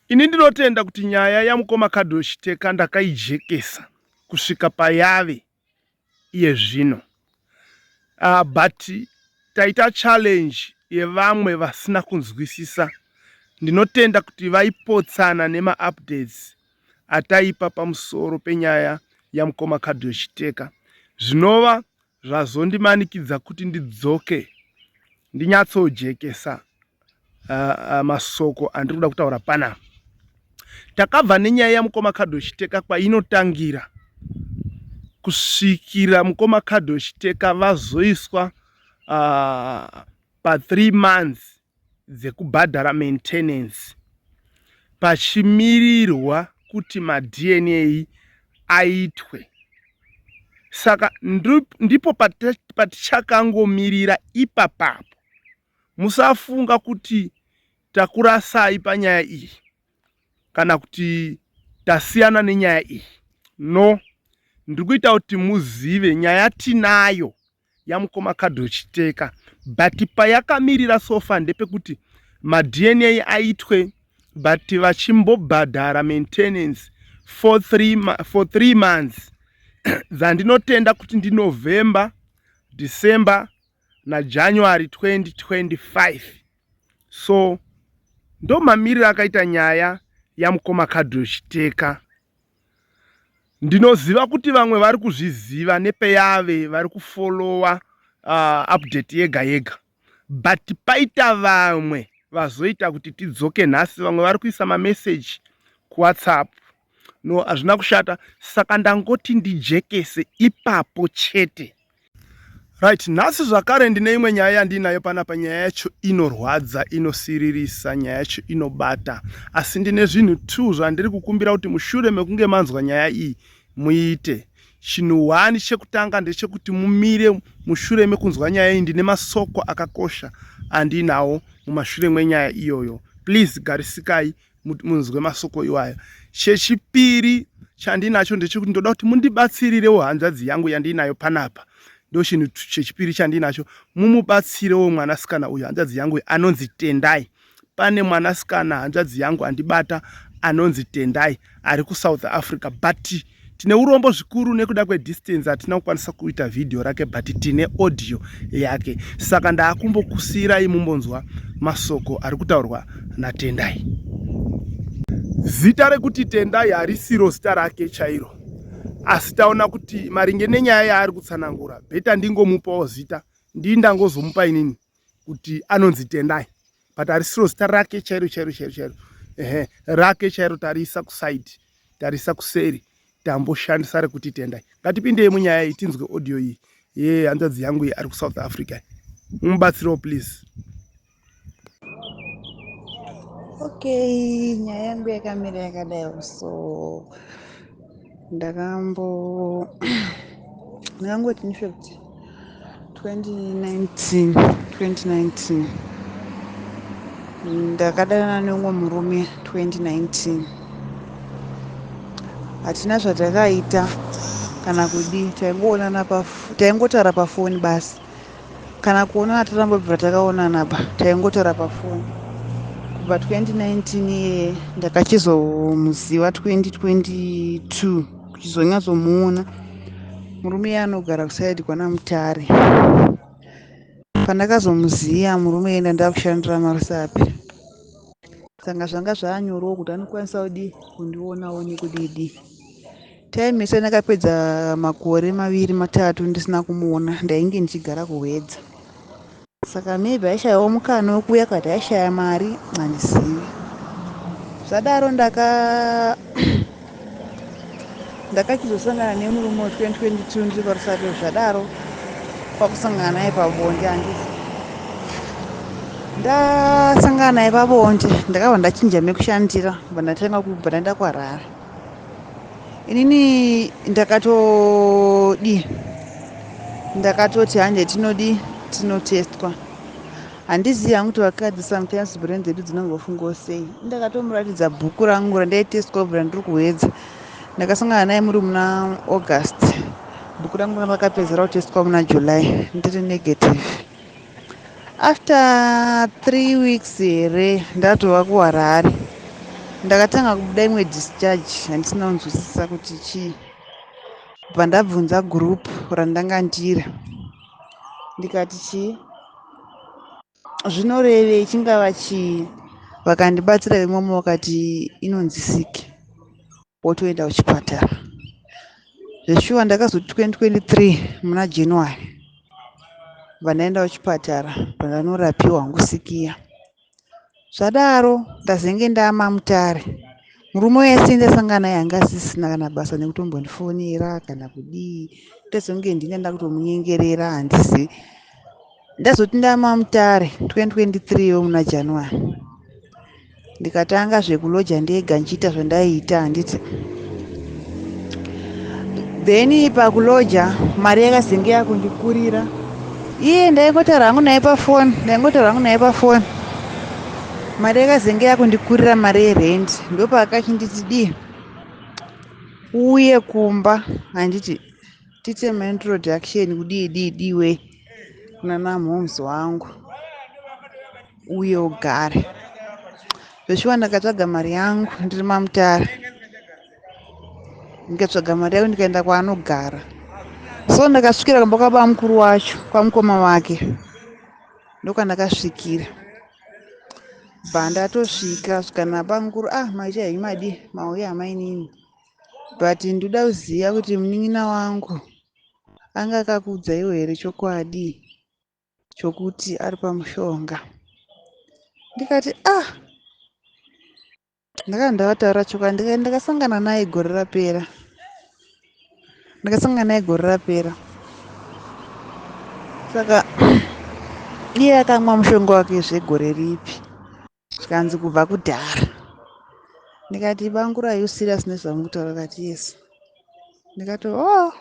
Ini ndinotenda kuti nyaya yamukoma Kadwe Chiteka ndakaijekesa kusvika payave iye zvino. But taita challenge yevamwe vasina kunzwisisa. Ndinotenda kuti vaipotsana nemaupdates ataipa pamusoro penyaya yamukoma Kadwe Chiteka, zvinova zvazondimanikidza kuti ndidzoke ndinyatsojekesa masoko andiri kuda kutaura panapa. Takabva nenyaya yamukoma Kadwe Chiteka kwainotangira kusvikira mukoma Kadwe Chiteka vazoiswa pa 3 months dzekubhadhara maintenance, pachimirirwa kuti maDNA aitwe. Saka ndipo patichakangomirira ipapapo. Musafunga kuti takurasai panyaya iyi kana kuti tasiyana nenyaya iyi. No, ndiri kuita kuti muzive nyaya tinayo yamukoma Kadwe Chiteka, but payakamirira sofa ndepekuti maDNA aitwe, but vachimbobhadhara maintenance for 3 months dzandinotenda kuti ndiNovember, December naJanuary 2025. So ndo mamiriro akaita nyaya yamukoma Kadwe Chiteka. Ndinoziva kuti vamwe vari kuzviziva nepeyave vari kufollowa update yega yega, but paita vamwe vazoita kuti tidzoke nhasi. Vamwe vari kuisa mameseji kuWhatsApp. No, hazvina kushata, saka ndangoti ndijekese ipapo chete. Right, nhasi zvakare ndine imwe nyaya yandinayo panapa. Nyaya yacho inorwadza, inosiririsa, nyaya yacho inobata, asi ndine zvinhu 2 zvandiri kukumbira kuti mushure mekunge manzwa nyaya iyi muite. Chinhu 1 chekutanga ndechekuti mumire mushure mekunzwa nyaya iyi. Ndine masoko akakosha andinawo mumashure mwenyaya iyoyo. Please garisikai munzwe masoko iwayo. Chechipiri chandinacho ndechekuti ndoda kuti mundibatsirirewo hanzvadzi yangu yandinayo panapa. Ndo chinhu chechipiri chandinacho, mumubatsirewo mwanasikana uyu, hanzvadzi yangu anonzi Tendai. Pane mwanasikana hanzvadzi yangu andibata anonzi Tendai ari kuSouth Africa, but tine urombo zvikuru nekuda kwedistance hatina kukwanisa kuita vhidhiyo rake, but tine audio yake. Saka ndaakumbokusiyirai mumbonzwa masoko ari kutaurwa naTendai. Zita rekuti Tendai harisiro zita rake chairo, asi taona kuti maringe nenyaya yaari kutsanangura, better ndingomupawo zita. Ndii ndangozomupa inini kuti anonzi Tendai, but harisiro zita rake chairo chairo chairo chairo. Ehe, rake chairo tarisa kusaidi, tarisa kuseri, tamboshandisa rekuti Tendai. Ngatipindei munyaya iyi, tinzwe audio iyi yehanzvadzi yangu iyi ari kuSouth Africa. Mumubatsirewo please. Okay, nyaya yangu yakamira yakadai. So ndakangoti in fact 2019, 2019 ndakadanana neumwe murume. 2019 hatina zvatakaita kana kudi, taingoonana, taingotaura pafoni basi. Kana kuonana tarambobvira takaonana ba, taingotaura pafoni kubva 2019 iyeye. Ndakachizomuziva 2022, kuchizonyatsomuona. Murume iye anogara kusaidi kwana Mutare. Pandakazomuziva murume iye, ndandakushandira maRusape, saka zvanga zvaanyorewo kuti anokwanisa kudi kundionawo nekudidi. Time yese ndakapedza makore 2 3 ndisina kumuona. Ndainge ndichigara kuHwedza, saka maybe aishayawo mukana wekuuya kati aishaya mari, handizivi. Zvadaro ndakachizosangana nemurume we2022 ndiri paRusape. Zvadaro kwakusangana naye pabonde, handiti? Ndasangana naye pabonde, ndakabva ndachinja mekushandira, bva ndatanga kubva ndaenda kuHarare. Inini ndakatodi, ndakatoti hande tinodi tinotestwa. Handizivi hangu kuti vakadzi sometimes brain dzedu dzinongofungawo sei. Ndakatomuratidza bhuku rangu randaitestwa kubvira ndiri kuHwedza. Ndakasangana naye muri muna August, bhuku rangu rakapedzera kutestwa muna July, ndiri negative. After 3 weeks here ndatova kuHarare. Ndakatanga kubuda imwe discharge yandisina kunzwisisa kuti chii. Bva ndabvunza group randanga ndiri ndikati chii zvinorevei chingava chii vakandibatsira imomo vakati inonzi siki wotoenda kuchipatara. Zveshuwa ndakazoti 2023 muna January bva ndaenda kuchipatara bva ndanorapiwa hangu siki iya. Zvadaro ndazenge ndamamutare murume wese ndasangana naye anga asisina kana basa nekutombondifonera kana kudii ndozonge ndini ndakutomunyengerera handizivi ndazoti ndamamutare 2023 yo muna January ndikatanga zvekuloja ndega ndichiita zvandaiita handiti then pakuloja mari yakazenge yakundikurira iye ndaingotaura hangu naye pafoni ndaingotaura hangu naye pafoni mari yakazenge yakundikurira mari yerendi ndopaakachinditi dii uye kumba handiti tiite maintroduction kudii dii diwe kunana mhoms wangu uye ugare zveshuwa ndakatsvaga mari yangu ndiri mamutare ndikatsvaga mari yangu ndikaenda kwaanogara so ndakasvikira kumba kwabamukuru wacho kwamukoma wake ndokwandakasvikira bva ndatosvika svika nabamukuru ah maita henyu madi mauya amainini but ndoda kuziva kuti munin'ina wangu anga akakuudzaiwo here chokwadi chokuti ari pamushonga ndikati ah ndakanga ndavataura chokwadi ndikati ndakasangana naye gore rapera ndakasangana naye gore rapera saka iye akamwa mushonga wake zvegore ripi zvikanzi kubva kudhara ndikati bangura are you serious nezvamukutaura akati yes ndikati oh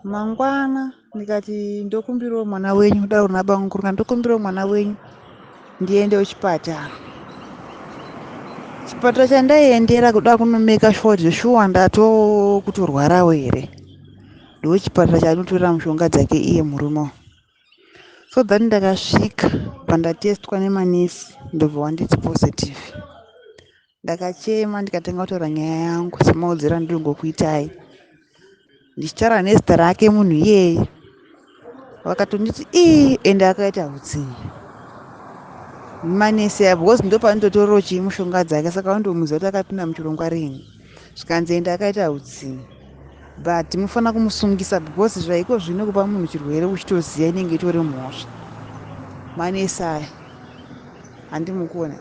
mangwana ndikati ndokumbirawo mwana wenyu kudaro kuna bamukuru ka ndokumbirawo mwana wenyu ndiende kuchipatara chipatara chandaiendera kuda kunomeka sure kuti shuwa ndatokutorwarawo here ndochipatara chaanotorera mushonga dzake iye murume so that ndakasvika pandatestwa nemanesi ndobva wanditi positive Ndakachema ndikatanga kutaura nyaya yangu semaudziro andinongokuitai ndichitaura nezita rake munhu iyeye vakatonditi ii ende akaita hutsinye manesi aya because ndopanototorero chii mushonga dzake saka vandomuziva kuti akapinda muchirongwa rini zvikanzi ende akaita hutsinye but mufanira kumusungisa because zvaiko zvino kupa munhu chirwere uchitoziva inenge itori mhosva manesi aya handimukuona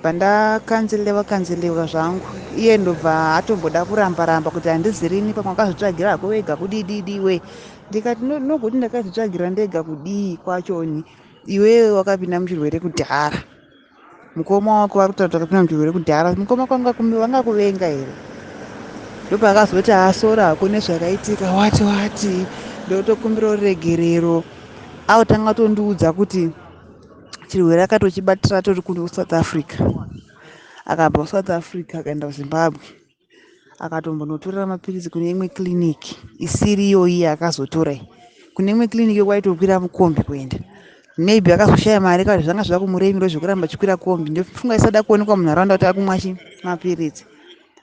pandakanzelewa kanzelewa zvangu iye ndobva atomboda kuramba ramba kuti handizirini pamwe akazvitsvagira hako wega kudididiwe ndikati nokuti ndakazvitsvagira ndega kudii kwachoni iwewe wakapinda muchirwere kudhara mukoma wako vari kutaura kuti akapinda muchirwere kudhara mukoma wako vangakuvenga here ndopaakazoti asora hako nezvakaitika wati wati ndotokumbira ruregerero akutanga tondiudza kuti chirwere akatochibatira atori kuno kusouth africa akabva kusouth africa akaenda kuzimbabwe akatombonotorera mapiritsi kune imwe clinic isiri iyoyi yaakazotora iyi kune imwe clinic yokwaitokwira mukombi kuenda maybe akazoshaya mari kana zvanga zvava kumuremero zvekuramba achikwira kombi ndofunga isada kuonekwa munharaunda kuti akumwa chi mapiritsi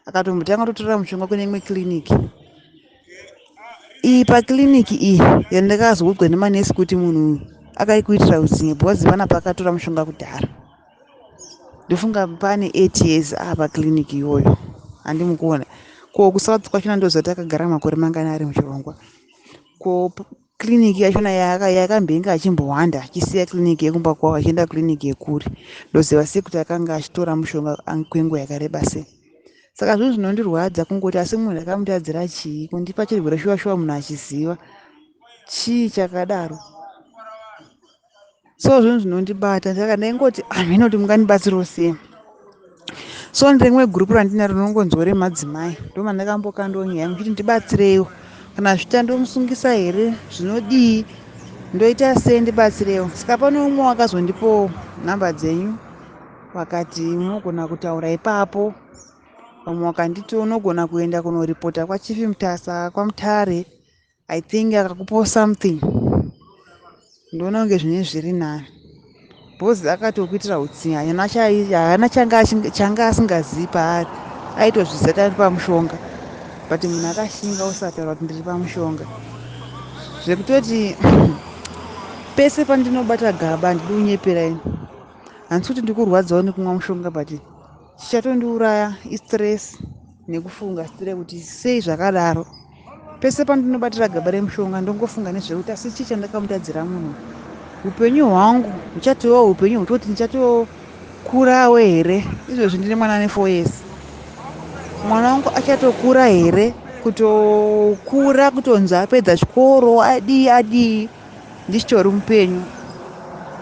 akatombotanga kutotorera mushonga kune imwe clinic iyi paclinic iyi yandakazoudzwa nemanesi kuti munhu akaikuitira utsinye because pana paakatora mushonga kudhara ndofunga pane eight years apaclinic iyoyo handimukuona ko kusouth kwachona ndoziva kuti akagara makore mangani ari muchirongwa ko clinic yachona yakambenge achimbohwanda achisiya clinic yekumba kwavo achienda clinic yekure ndoziva sei kuti akanga achitora mushonga kwenguva yakareba sei saka zvinhu zvinondirwadza kungoti asi munhu akamutadzira chii kundipa chirwere shuwa shuwa munhu achiziva chii chakadaro so zvinhu zvinondibata saka ndaingoti hameno kuti mungandibatsirawo sei so ndirimwe gurupu randinaro rinongonzwa remadzimai ndomandakambokandawo nyaya yangu kuti ndibatsireiwo kana zviita ndomusungisa here zvinodii ndoita sei ndibatsireiwo saka pane umwe wakazondipawo nhamba dzenyu vakati munogona kutaura ipapo vamwe vakanditi unogona kuenda kunoripota kwachief mutasa kwamutare I think akakupawo something ndoona kunge zvine zviri nani Because akatokuitira hutsinye haana changa asingazivi paari. Aitozviziva kuti ari pamushonga. But munhu akashinga usataura kuti ndiri pamushonga. Zvekutoti pese pandinobata gaba handidi kunyepera ini. Handisi kuti ndikurwadziwa nekumwa mushonga but chichatondiuraya istress nekufunga stress kuti sei zvakadaro. Pese pandinobatira gaba remushonga ndongofunga nezvekuti asi chii chandakamutadzira munhu. Upenyu hwangu huchatova upenyu hwekutoti ndichatokurawo here izvezvi ndine mwana ane 4 years. Mwana wangu achatokura here kutokura kutonzi apedza chikoro adii adii ndichitori mupenyu.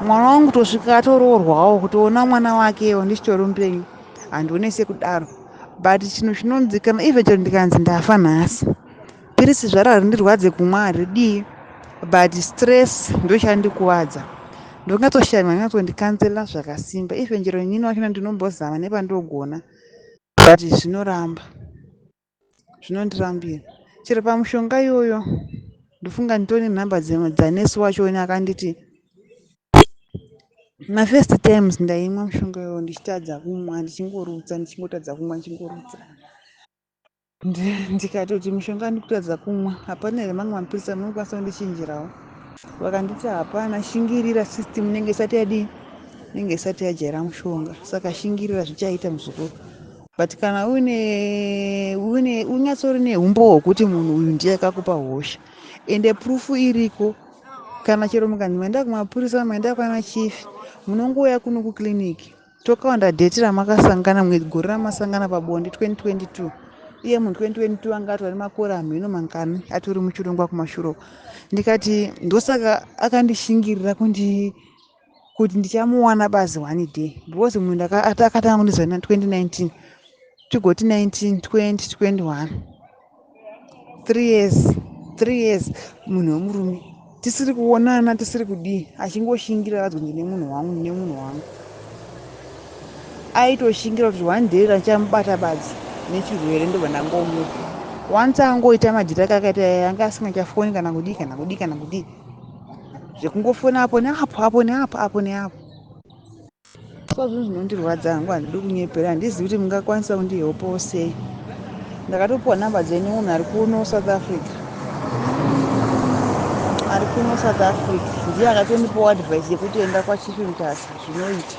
Mwana wangu kutosvika atoroorwawo kutoona mwana wakewo ndichitori mupenyu handione sekudaro. But chinhu chinonzi kana even chero ndikanzi ndafa nhasi pirisi zvaro harindirwadze kumwa haridii but stress ndochandikuvadza. Ndongatsoshaya munhu anonyatsondikansela zvakasimba even chero inini wachona ndinombozama nepandogona but zvinoramba zvinondirambira. Chero pamushonga iyoyo ndofunga nditori nenhamba dzanesi wachoni akanditi mafirst times ndaimwa mushonga iyoyo ndichitadza kumwa ndichingorutsa ndichingotadza kumwa ndichingorutsa. Ndikatoti mushonga ndikutadza kumwa hapana here mamwe mapirisi amunokwanisa kundichinjirawo. Vakanditi hapana shingirira system inenge isati yadii inenge isati yajaira mushonga saka shingirira zvichaita muzukuru. But kana uine uine unyatsori neumbowo hwekuti munhu uyu ndiye akakupa hosha ende proof iriko kana chero mukanzi maenda kumapurisa maenda kwana chief munongouya kuno kuclinic tokaunda date ramakasangana gore ramasangana pabonde 2022 iye munhu 2022 anga atori makore amheno mangani atori muchirongwa kumashure uko. Ndikati ndosaka akandishingirira kundi kuti ndichamuwana bazi one day because munhu akatanga kundiziva na 2019 tigoti 19 20 21 3 years 3 years munhu wemurume tisiri kuonana tisiri kudii achingoshingira vadzwa ndine munhu wangu ndine munhu wangu aitoshingira kuti one day ndichamubata badzi nechirwere ndobva ndangomupa once angoita madhiri ake akaita anga asingachafoni kana kudii kana kudii kana kudii zvekungofona apo neapo apo neapo apo neapo so zvinhu zvinondirwadza hangu handidi kunyepera handizivi kuti mungakwanisa kundihelpawo sei ndakatopiwa nhamba dzenyu munhu ari kuno South Africa ari kuno South Africa ndiye akatondipawo advice yekuti enda kwaChief Mutasa zvinoita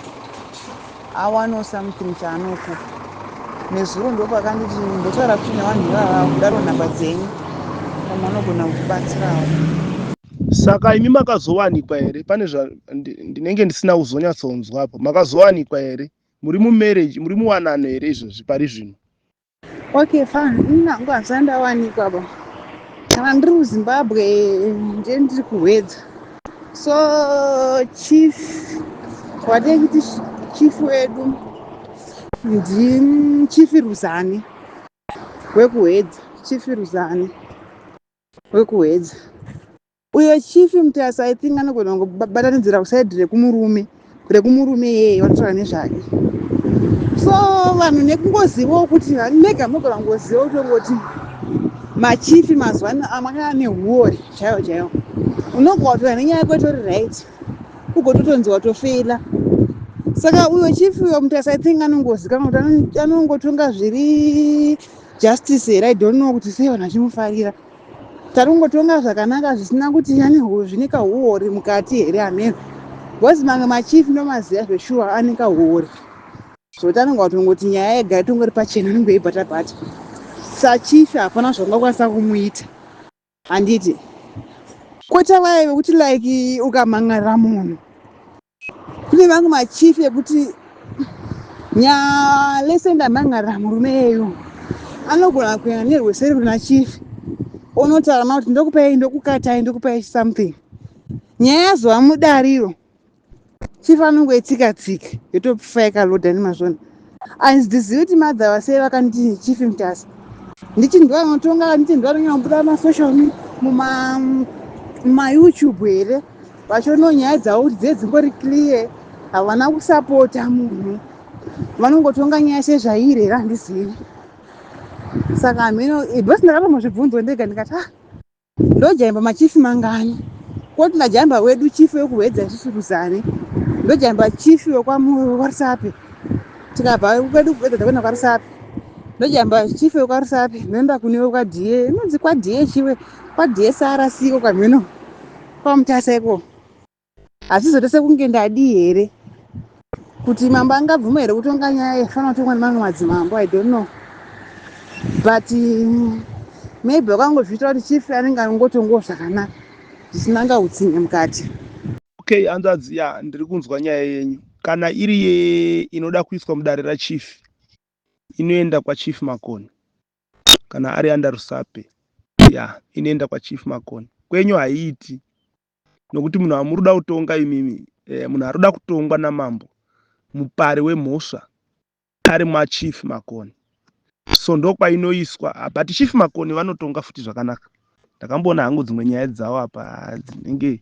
awanawo something chaanokupa nezuro ndopakanditi ndotaura kuti nevanhu ivava kudaro nhamba dzenyu pamwe anogona kukubatsirawo. Saka imi makazowanikwa here pane zva ndinenge ndisina kuzonyatsonzwa apo makazowanikwa here muri mumarriage muri muwanano here izvozvi pari zvino? Okay fine ini hangu handisati ndawanikwa ba kana ndiri kuZimbabwe ndiye ndiri kuHwedza so chief watekuti chief wedu ndichief Ruzani wekuHwedza chief Ruzani wekuHwedza uyo chief Mutasa I think anogona kungobatanidzira kuside rekumurume rekumurume iyeye vanotaura nezvake so vanhu nekungozivawo kuti mega munogona kungoziva kutongoti machief mazuva ano amwe akava nehuori chaiwo chaiwo unogona kutora nenyaya yako itori right ugototonzi watofeila saka uyo chief uyo Mutasa I think anongozikanwa kuti anongotonga zviri justice here I don't know kuti sei vanhu vachimufarira tari kungotonga zvakanaka zvisina kuti ane zvine kahuori mukati here hameno because mamwe machief ndomaziva zveshuwa ane kahuori zvokuti anonga kutongoti nyaya yega itongori pachena anenge eibhata bhata sachief hapana zvaungakwanisa kumuita handiti kwete vaya vekuti like ukamhan'arira munhu kune vamwe machief ekuti nyalese ndamhan'arira murume yeyu anogona kuenda nerweseri kuna chief onotaura ma kuti ndokupai ndokukatai ndokupai something nyaya yazova mudariro chief anongoitsika tsika yotofa yakalodha nemazvona handizivi kuti madhava sei vakanditi chief Mutasa ndichi ndo vanotonga nditi ndo vanonyanya kubuda masocial mumaYouTube here vachionawo nyaya dzavo kuti dzee dzingori clear havana kusapota munhu vanongotonga nyaya sezvairi here handizivi saka hameno because ndakatombozvibvunzwa ndega ndikati ah ndojaimba machief mangani koti ndajaimba wedu chief wekuHwedza isusu Ruzani. Ndojamba chief wekwaRusape, tikabva kwedu kuedza takuenda kwaRusape, ndojamba chief wekwaRusape, ndoenda kune wekwadhiye, inonzi kwadhiye chiwe kwadhiye SRC iko kwamheno kwaMutasa iko. Hazvizoita sekunge ndadii here kuti mambo angabvuma here kutonga nyaya ifanira kutongwa nemamwe madzimambo? I don't know, but maybe vakangozviita kuti chief anenge anongotongawo zvakanaka zvisina ngautsinye mukati. Okay, hanzvadzi, ya, ndiri kunzwa nyaya yenyu. Kana iri ye inoda kuiswa mudare rachief, inoenda kwaChief Makoni. Kana ari under Rusape, ya, inoenda kwaChief Makoni. Kwenyu haiiti, nokuti munhu amuri kuda kutonga imimi, munhu ari kuda kutongwa namambo mupari wemhosva ari maChief Makoni, so ndokwainoiswa. But Chief Makoni vanotonga futi zvakanaka. Ndakamboona hangu dzimwe nyaya dzavo apa, dzinenge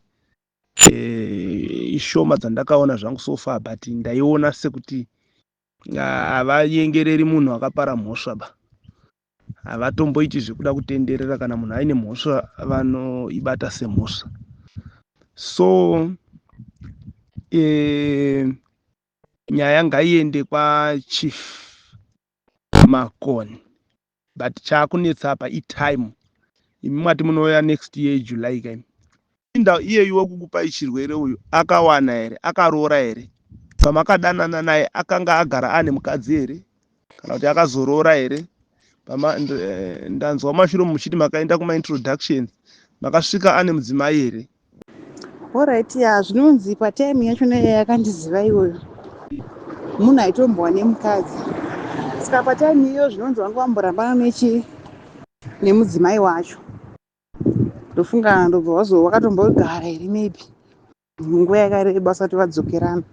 ishoma dzandakaona zvangu so far, but ndaiona sekuti havayengereri munhu akapara mhosva ba, havatomboiti zvekuda kutenderera. Kana munhu aine mhosva, vanoibata semhosva. So nyaya ngaiende kwaChief Makoni, but chaakunetsa apa itime. Imi mwati munouya next year July kaimi. Inda iyeyu wekukupai chirwere uyu akawana here? Akaroora here? Pamakadanana naye akanga agara ane mukadzi here, kana kuti akazoroora here? Ndanzwa mashure muchiti makaenda kumaintroductions, makasvika ane mudzimai here? Alright, ya, zvinonzi patime yachona yakandiziva iyoyo munhu aitombwa nemukadzi. Saka patime iyoyo zvinonzi vanga vamborambana nechi nemudzimai wacho. Ndofunga ndobva vazo vakatombogara here maybe nguva yakareba vasati vadzokerana,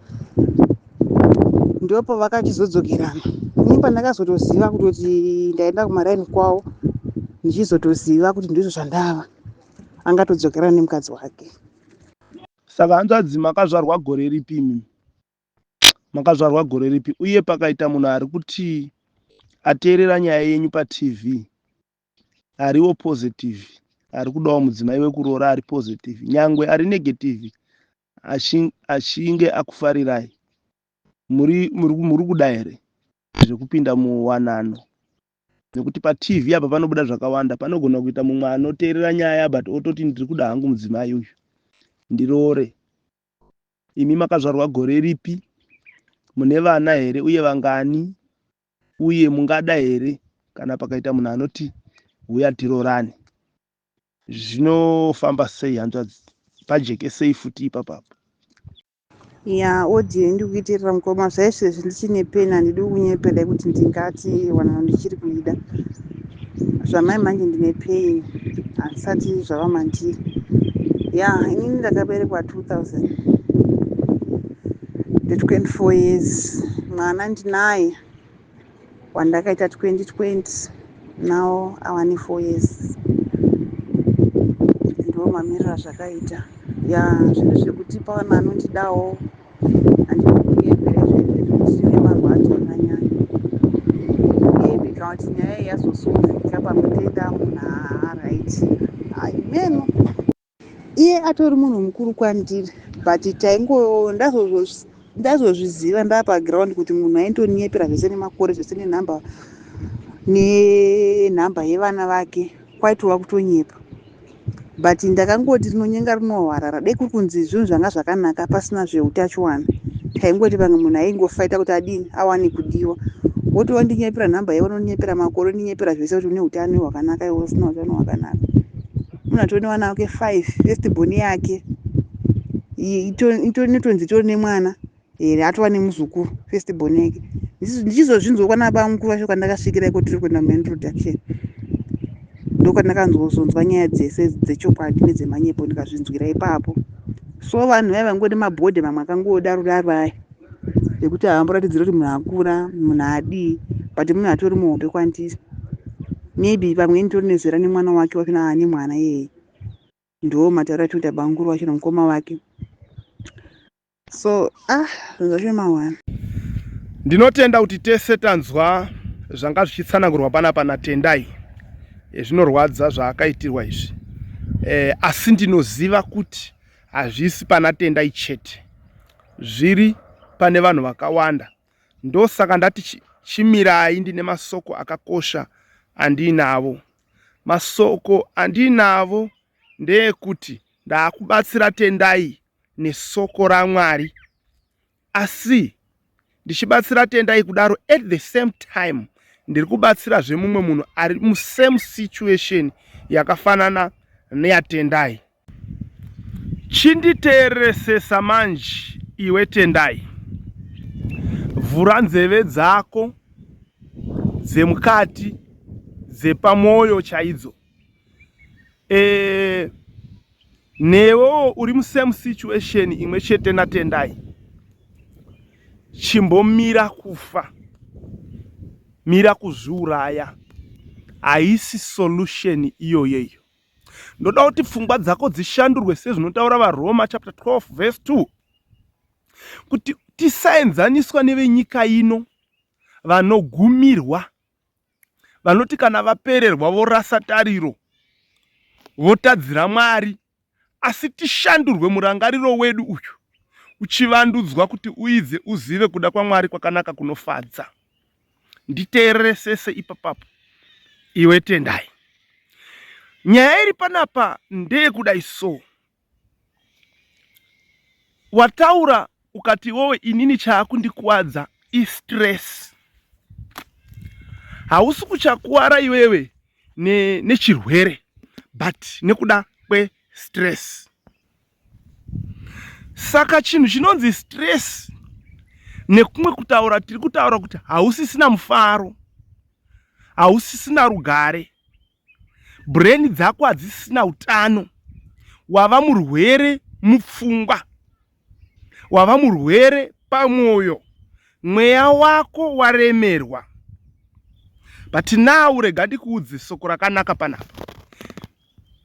ndopo vakachizodzokerana. Ini pandakazotoziva kutoti ndaenda kumaraini kwavo, ndichizotoziva kuti ndizvo zvandava, angatodzokerana nemukadzi wake. Saka hanzvadzi, makazvarwa gore ripi imi? Makazvarwa gore ripi? Uye pakaita munhu ari kuti ateerera nyaya yenyu paTV, ariwo positive, ari kudawo mudzimai wekuroora, ari positive nyangwe ari negative, achinge akufarirai, muri kuda here zvekupinda muwanano? Nekuti paTV apa panobuda zvakawanda. Panogona kuita mumwe anoteerera nyaya but ototi, "Ndiri kuda hangu mudzimai uyu, ndiroore." Imi makazvarwa gore ripi? Mune vana here, uye vangani? Uye mungada here kana pakaita munhu anoti, "Uya tirorane"? Zvinofamba sei, hanzvadzi? Pajeke sei futi ipapapo? Ya, audio ndikuitirira mukoma. Zvaizvezvi ndichine pain, handidi kunyepera kuti ndingati wanano ndichiri kuida. Zvamai manje ndine pain, handisati zvava mandiri. Ya, inini ndakaberekwa 2000, nde24 years. Mwana ndinaye wandakaita 2020, now ava ne4 years. Ndo mamiriro azvakaita. Ya, zvinhu zvekuti pavanhu anondidawo, handidi kunyepera, izvezvi ndine marwadzo akanyanya. Maybe kana kuti nyaya iyi yazosolvika, pamwe toenda munhu aright aimeno. Iye atori munhu mukuru kwandiri, but taingo ndazozviziva ndapaground kuti munhu aindonyepera zvese nemakore, zvese nenhamba, nenhamba yevana vake, kwaitova kutonyepa. But ndakangoti rinonyenga rinohwarara. Dai kuri kunzi zvinhu zvanga zvakanaka, pasina zveutachiwana, taingoti pamwe munhu aingofaita kuti adini, awane kudiwa. Woti wandinyepera nhamba yaiwe, unonyepera makore, unonyepera zvese kuti une utano hwakanaka, iwe usina utano hwakanaka. Munhu atori nevana vake 5, first born yake inotonzi itori nemwana here, atova nemuzukuru, first born yake. Ndichizozvinzwa kwana bamukuru vacho kwandakasvikira iko, tiri kuenda muintroduction, ndokwandakanzozonzwa nyaya dzese dzechokwadi nedzemanyepo, ndikazvinzwira ipapo. So vanhu vaiva vangori mabhodhi, mamwe akangodaro daro aya ekuti havamboratidzira kuti munhu akura, munhu adii, but munhu atori muhombe kwandiri. Maybe pamwe nitori nezera nemwana wake wachona, ane mwana iyeye. Ndo matauro atinoita bamukuru wacho nomukoma wake. So ah, zvinhu zvacho mahwana. Ndinotenda kuti tese tanzwa zvanga zvichitsanangurwa panapa naTendai. Zvinorwadza zvaakaitirwa izvi, asi ndinoziva kuti hazvisi pana Tendai chete. Zviri pane vanhu vakawanda. Ndosaka ndati chimirai ndine masoko akakosha andiinavo. Masoko andiinavo ndeekuti ndaakubatsira Tendai nesoko raMwari. Asi ndichibatsira Tendai kudaro at the same time ndiri kubatsirazve mumwe munhu ari musame situation yakafanana neyaTendai. Chinditeereresesa manje iwe Tendai. Vhura nzeve dzako dzemukati dzepamwoyo chaidzo. E, newewo uri musame situation imwe chete naTendai. Chimbomira kufa. Mira kuzviuraya. Haisi solution iyoyo iyo. Ndoda kuti pfungwa dzako dzishandurwe sezvinotaura vaRoma chapter 12 verse 2 kuti tisaenzaniswa nevenyika ino vanogumirwa, vanoti kana vapererwa vorasa tariro, votadzira Mwari, asi tishandurwe murangariro wedu uyu uchivandudzwa kuti uidze uzive kuda kwaMwari kwakanaka kunofadza. Nditeereresese ipapapo iwe Tendai. Nyaya iri panapa ndeyekudai so. Wataura ukati iwewe inini chaakundikuwadza istress. Hausi kuchakuwara iwewe nechirwere ne but nekuda kwestress. Saka chinhu chinonzi stress nekumwe kutaura tiri kutaura kuti hausisina mufaro, hausisina rugare, brain dzako hadzisisina utano, wava murwere mupfungwa, wava murwere pamwoyo, mweya wako waremerwa. But now rega ndikuudze soko rakanaka panapa.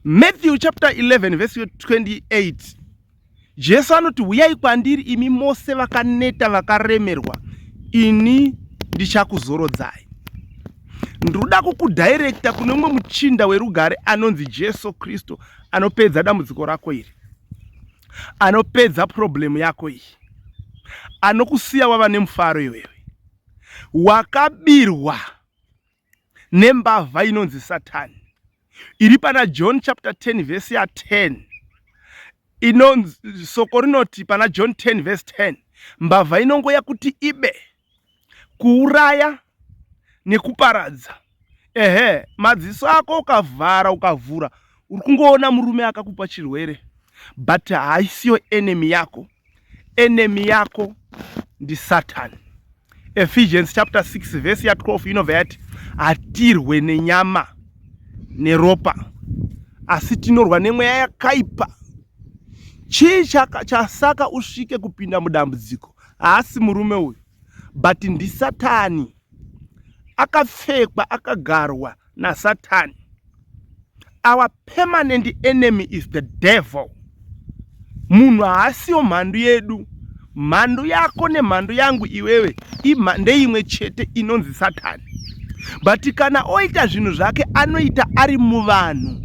Matthew chapter 11 verse 28 Jesu anoti huyai kwandiri imi mose vakaneta vakaremerwa ini ndichakuzorodzai. Ndinoda kukudirecta kune mumwe muchinda werugare anonzi Jesu Kristu anopedza dambudziko rako iri. Anopedza problem yako iyi. Anokusiya wava nemufaro iwewe. Wakabirwa nembavha inonzi Satani iri pana John chapter 10 verse ya 10 inonzi soko rinoti pana John 10 verse 10 mbavha inongoya kuti ibe kuuraya nekuparadza ehe madziso ako ukavhara ukavhura uri kungoona murume akakupa chirwere but haisiyo enemy yako enemy yako ndisatani Ephesians chapter 6 verse ya 12 inobva yati hatirwe nenyama neropa asi tinorwa nemweya yakaipa. Chii chasaka usvike kupinda mudambudziko? Haasi murume uyu but ndisatani akapfekwa akagarwa nasatani. Our permanent enemy is the devil. Munhu haasiyo mhandu yedu. Mhandu yako nemhandu yangu iwewe ndeimwe chete inonzi Satani. But kana oita zvinhu zvake anoita ari muvanhu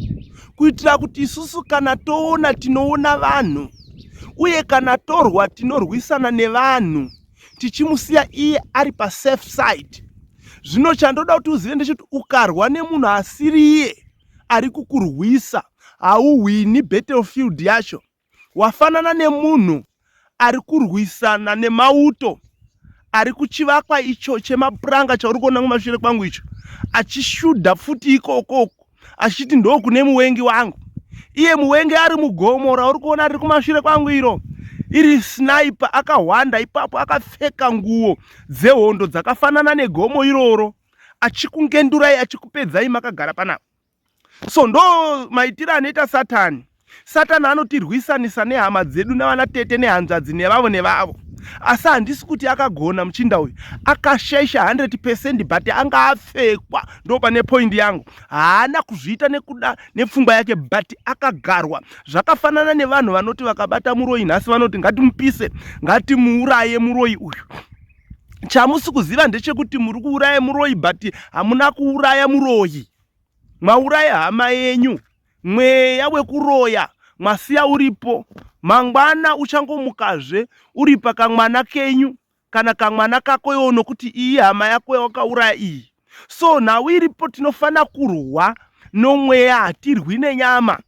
kuitira kuti isusu kana toona tinoona vanhu uye kana torwa tinorwisana nevanhu tichimusiya iye ari pasafe side. Zvino chandoda kuti uzive ndechekuti ukarwa nemunhu asiriye ari kukurwisa hauhwini battlefield yacho. Wafanana nemunhu ari kurwisana nemauto ari kuchivakwa icho chemapuranga chauri kuona kumashure kwangu icho achishudha pfuti ikoko achiti ndokune muwengi wangu iye muwengi ari mugomo rauri kuona riri kumashure kwangu iro iri sniper akahwanda ipapo akapfeka nguo dzehondo dzakafanana negomo iroro achikungendurai achikupedzai makagara panapa so ndo maitiro anoita satani satani anotirwisanisa nehama dzedu navana tete nehanzvadzi nevavo nevavo asi handisi kuti akagona muchinda uyu akashaisha 100 percent but anga apfekwa ndo pane point yangu haana kuzviita nekuda nepfungwa yake but akagarwa zvakafanana nevanhu vanoti vakabata muroyi nhasi vanoti ngatimupise ngatimuuraye muroyi uyu chamusi kuziva ndechekuti muri kuuraya muroyi but hamuna kuuraya muroyi mauraya hama yenyu mweya wekuroya mwasiya uripo Mangwana uchangomukazve uri pakamwana kenyu kana kamwana kako iwo nokuti iyi hama yako yawakauraya iyi. So nhau iripo tinofanira kurwa nomweya, hatirwi nenyama.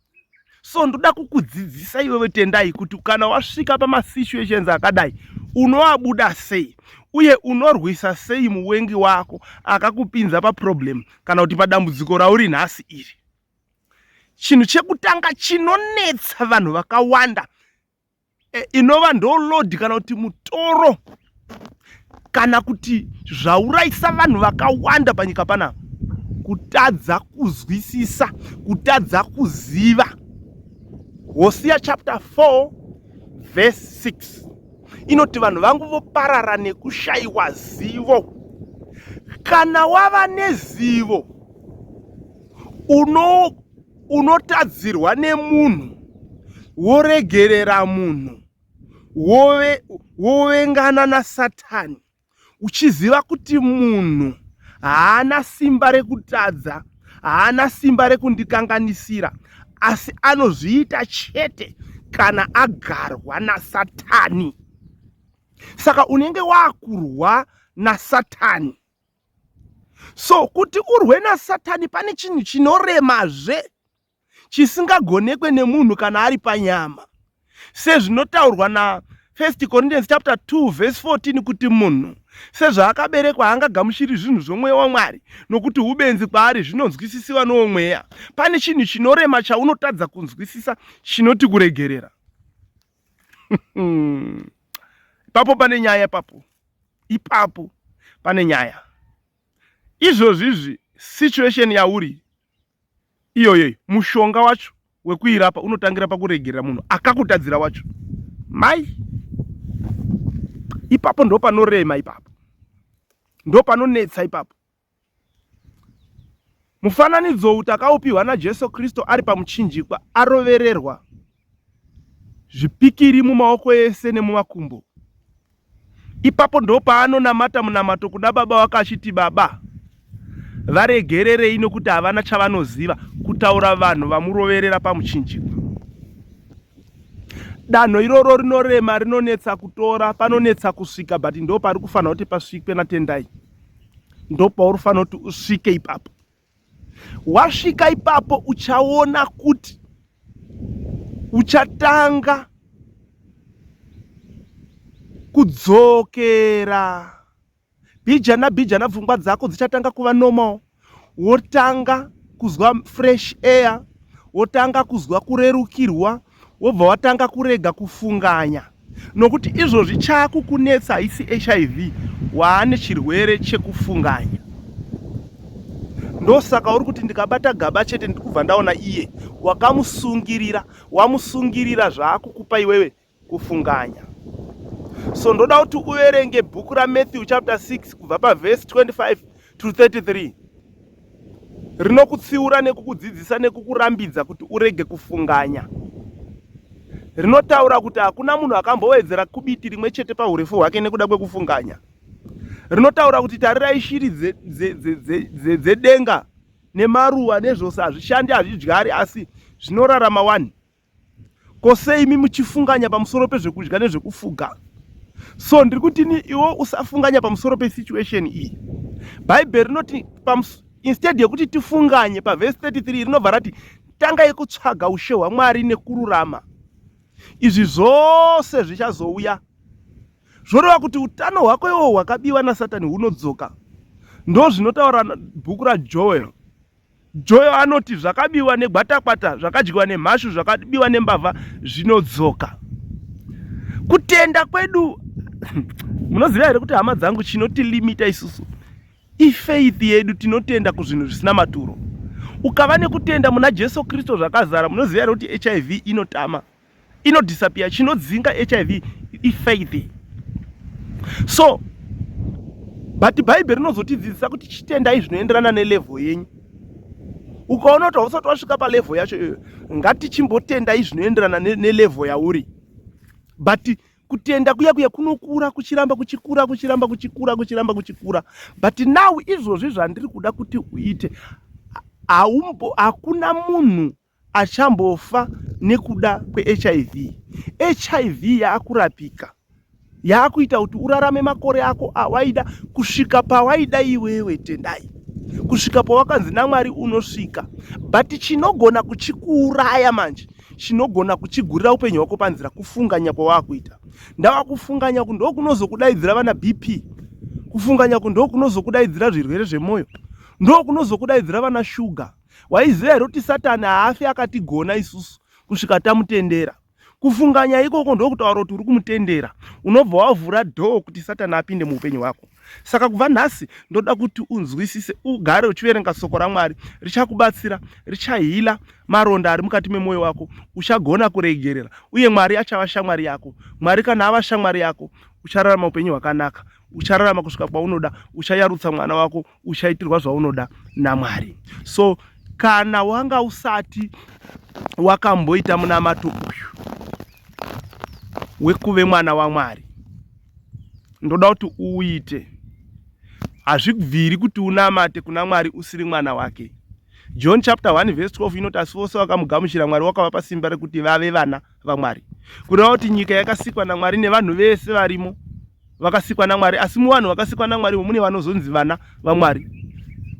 So ndoda kukudzidzisa iwewe Tendai kuti kana wasvika pamasituations akadai unoabuda sei uye unorwisa sei muwengi wako akakupinza paproblem kana kuti padambudziko rauri nhasi iri. Chinhu chekutanga chinonetsa vanhu vakawanda e, inova ndo load kana kuti mutoro kana kuti zvaurayisa vanhu vakawanda panyika panapa, kutadza kuzwisisa, kutadza kuziva. Hosea chapter 4 verse 6 inoti vanhu vangu voparara nekushayiwa zivo. Kana wava nezivo unotadzirwa nemunhu woregerera munhu, wovengana naSatani uchiziva kuti munhu haana simba rekutadza, haana simba rekundikanganisira, asi anozviita chete kana agarwa naSatani. Saka unenge wakurwa naSatani. So kuti urwe naSatani pane chinhu chinoremazve chisingagonekwe nemunhu kana ari panyama, sezvinotaurwa na 1 Corinthians chapter 2 verse 14 kuti munhu sezvaakaberekwa haangagamuchiri zvinhu zvomweya waMwari, nokuti ubenzi kwaari, zvinonzwisisiwa nowomweya. Pane chinhu chinorema chaunotadza kunzwisisa chinoti kuregerera. Ipapo pane nyaya, ipapo ipapo pane nyaya. Izvozvi izvi situation yauri iyoyo, mushonga wacho wekuirapa unotangira pakuregerera munhu akakutadzira wacho. Mai, ipapo ndo panorema, ipapo ndo panonetsa ipapo. Mufananidzo uyu takaupiwa naJesu Kristu ari pamuchinjikwa, arovererwa zvipikiri mumaoko ese nemumakumbo. Ipapo ndo paanonamata munamato kuna Baba wake achiti, Baba, varegererei nokuti havana chavanoziva, kutaura vanhu vamuroverera pamuchinjikwa. Danho iroro rinorema, rinonetsa kutora, panonetsa kusvika, but ndo pari kufanira kuti pasvikwe naTendai. Ndo pauri kufanira kuti usvike ipapo. Wasvika ipapo uchaona kuti uchatanga kudzokera bijana bijana, pfungwa dzako dzichatanga kuva normal, wotanga kuzwa fresh air, wotanga kuzwa kurerukirwa, wobva watanga kurega kufunganya, nokuti izvozvi chaakukunetsa haisi HIV, waane chirwere chekufunganya. Ndosaka uri kuti ndikabata gaba chete ndikubva ndaona iye. Wakamusungirira, wamusungirira, zvaakukupa iwewe kufunganya. So ndoda kuti uverenge bhuku raMatthew chapter 6 kubva pavhesi 25 to 33, rinokutsiura nekukudzidzisa nekukurambidza kuti urege kufunganya. Rinotaura kuti hakuna munhu akambowedzera kubiti rimwe chete paurefu hwake nekuda kwekufunganya. Rinotaura kuti tarirai shiri dzedenga nemaruva nezvose, hazvishandi, hazvidyari, asi zvinorarama wani. Ko sei imi muchifunganya pamusoro pezvekudya nezvekufuga? So ndiri kutini, iwe usafunganya pamusoro pesituation iyi. Bhaibheri rinoti instead yekuti tifunganye, pavhesi 33 rinobva rati tangai kutsvaga ushe hwaMwari nekururama, izvi zvose zvichazouya. Zvoreva kuti utano hwako iwowo hwakabiwa naSatani hunodzoka. Ndo zvinotaura bhuku raJoel. Joel anoti zvakabiwa negwatakwata, zvakadyiwa nemhashu, zvakabiwa nembavha zvinodzoka. Kutenda kwedu, munoziva here kuti hama dzangu, chinotilimita isusu ifaith yedu. Tinotenda kuzvinhu zvisina maturo. Ukava nekutenda muna Jesu Kristu zvakazara, munoziva here kuti HIV inotama, inodisappear? Chinodzinga HIV ifaith. So but Bhaibheri rinozotidzidzisa kuti chitendai zvinoenderana nelevel yenyu. Ukaona kuti hausati wasvika palevel yacho iyoyo, ngatichimbotendai zvinoenderana nelevel yauri, but kutenda kuya kuya kunokura, kuchiramba kuchikura, kuchiramba kuchikura, kuchiramba kuchikura. But now izvozvi zvandiri kuda kuti uite, haumbo hakuna munhu. achambofa nekuda kweHIV. Hiv yaakurapika, yaakuita kuti urarame makore ako awaida kusvika pawaida iwewe Tendai, kusvika pawakanzi naMwari unosvika. But chinogona kuchikuuraya manje, chinogona kuchigurira upenyu hwako panzira kufunganya kwawakuita. Ndava kufunganya ku ndokunozokudaidzira vana BP, kufunganya ku ndokunozokudaidzira zvirwere zvemwoyo, ndokunozokudaidzira vana shuga. Waiziva here kuti Satani haafi akatigona isusu kusvika tamutendera? Kufunganya ikoko ndokutaura kuti uri kumutendera, unobva wavhura dhoo kuti Satani apinde muupenyu hwako. Saka kubva nhasi ndoda kuti unzwisise, ugare uchiverenga soko raMwari, richakubatsira, richahila maronda ari mukati memwoyo wako, uchagona kuregerera uye Mwari achava shamwari yako. Mwari kana ava shamwari yako, uchararama upenyu hwakanaka, uchararama kusvika kwaunoda, uchayarutsa mwana wako, uchaitirwa zvaunoda naMwari. So kana wanga usati wakamboita munamato uyu wekuve mwana waMwari, ndoda kuti uite. Hazvibviri kuti unamate kuna Mwari usiri mwana wake. John chapter 1 verse 12 inoti asi vose vakamugamuchira Mwari wakavapa simba rekuti vave vana vaMwari. Kureva kuti nyika yakasikwa naMwari nevanhu vese varimo vakasikwa naMwari, asi muvanhu vakasikwa naMwari mune vanozonzi vana vaMwari.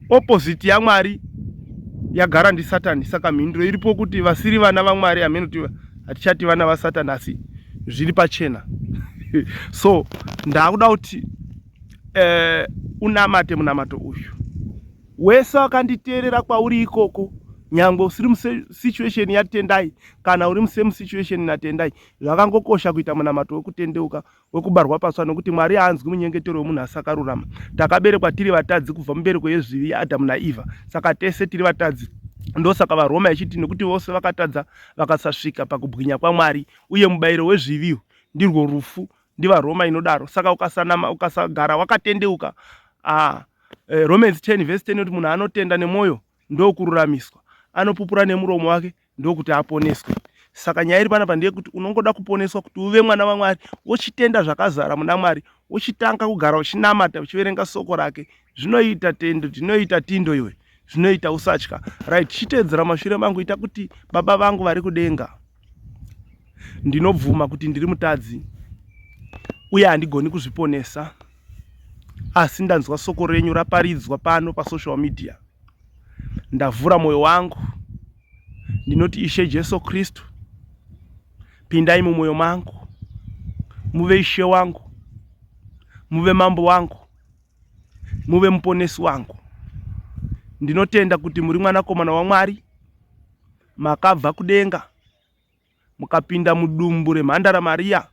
Opposite yaMwari yagara ndiSatani. Saka mhinduro iripo kuti vasiri vana vaMwari hameno kuti hatichati vana vaSatani, asi zviri pachena. So ndakuda kuti unamate munamato uyu. Wese wakanditeerera kwauri ikoko, nyangwe usiri musituation yaTendai kana uri musame situation naTendai, zvakangokosha kuita munamato wekutendeuka, wekubarwa patsva, nokuti Mwari haanzwi munyengetero wemunhu asakarurama. Takaberekwa tiri vatadzi kubva mubereko yezvivi yaAdhamu naEvha, saka tese tiri vatadzi. Ndosaka vaRoma ichiti nekuti vose vakatadza vakasasvika pakubwinya kwaMwari, uye mubayiro wezvivi ndirwo rufu, ndivaRoma inodaro. Saka ukasanama, ukasagara wakatendeuka, Romans 10 verse 10 inoti munhu anotenda nemwoyo ndokururamiswa, anopupura nemuromo wake ndokuti aponeswe. Saka nyaya iri panapa ndeyekuti unongoda kuponeswa kuti uve mwana waMwari, wochitenda zvakazara muna Mwari, wochitanga kugara uchinamata uchiverenga soko rake. Zvinoita tendo, zvinoita tindo iwe, zvinoita usatya. Right, chiteedzera mashure mangu, ita kuti baba vangu vari kudenga, ndinobvuma kuti ndiri mutadzi uye handigoni kuzviponesa, asi ndanzwa soko renyu raparidzwa pano pasocial media, ndavhura mwoyo wangu, ndinoti Ishe Jesu Kristu, pindai mumwoyo mangu, muve Ishe wangu, muve mambo wangu, muve muponesi wangu. Ndinotenda kuti muri mwanakomana waMwari, makabva kudenga mukapinda mudumbu remhandara Maria,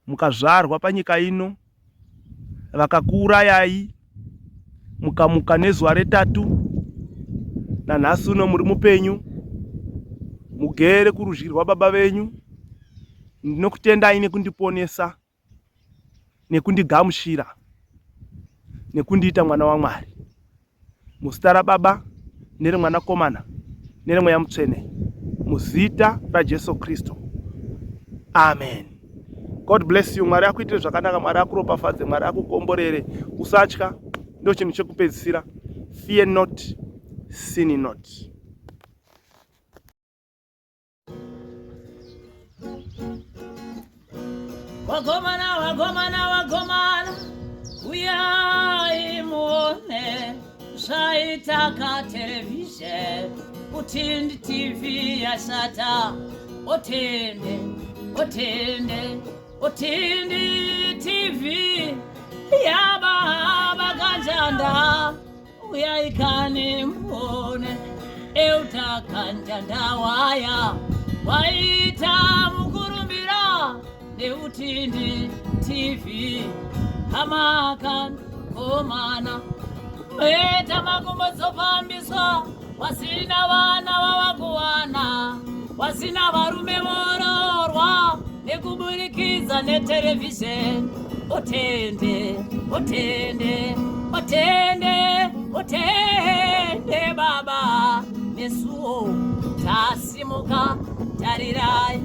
mukazvarwa panyika ino, vakakuurayai, mukamuka nezuva retatu, nanhasi uno muri mupenyu, mugere kurudyi rwababa venyu. Ndinokutendai nekundiponesa, nekundigamuchira, nekundiita mwana waMwari. Muzita raBaba nereMwanakomana nereMweya Mutsvene, muzita raJesu Kristu, amen. God bless you. Mwari akuitire zvakanaka, Mwari akuropafadze, Mwari akukomborere. Usatya, ndo chinhu chekupedzisira. Fear not, sin not. Wagomana, wagomana, wagomana, uyai muone zvaita katerevhizheni Utindi TV yashata. Otende, otende, Utindi TV yababa kanjanda. Uyai kani muone Euta Kanjanda waya waita mukurumbira neUtindi TV hamakan komana weta makumbo dzofambiswa wasina vana vavakuwana wasina varume vororwa nekuburikidza neterevhizheni. Otende, otende, otende, otende baba, nesuwo tasimuka, tarirai.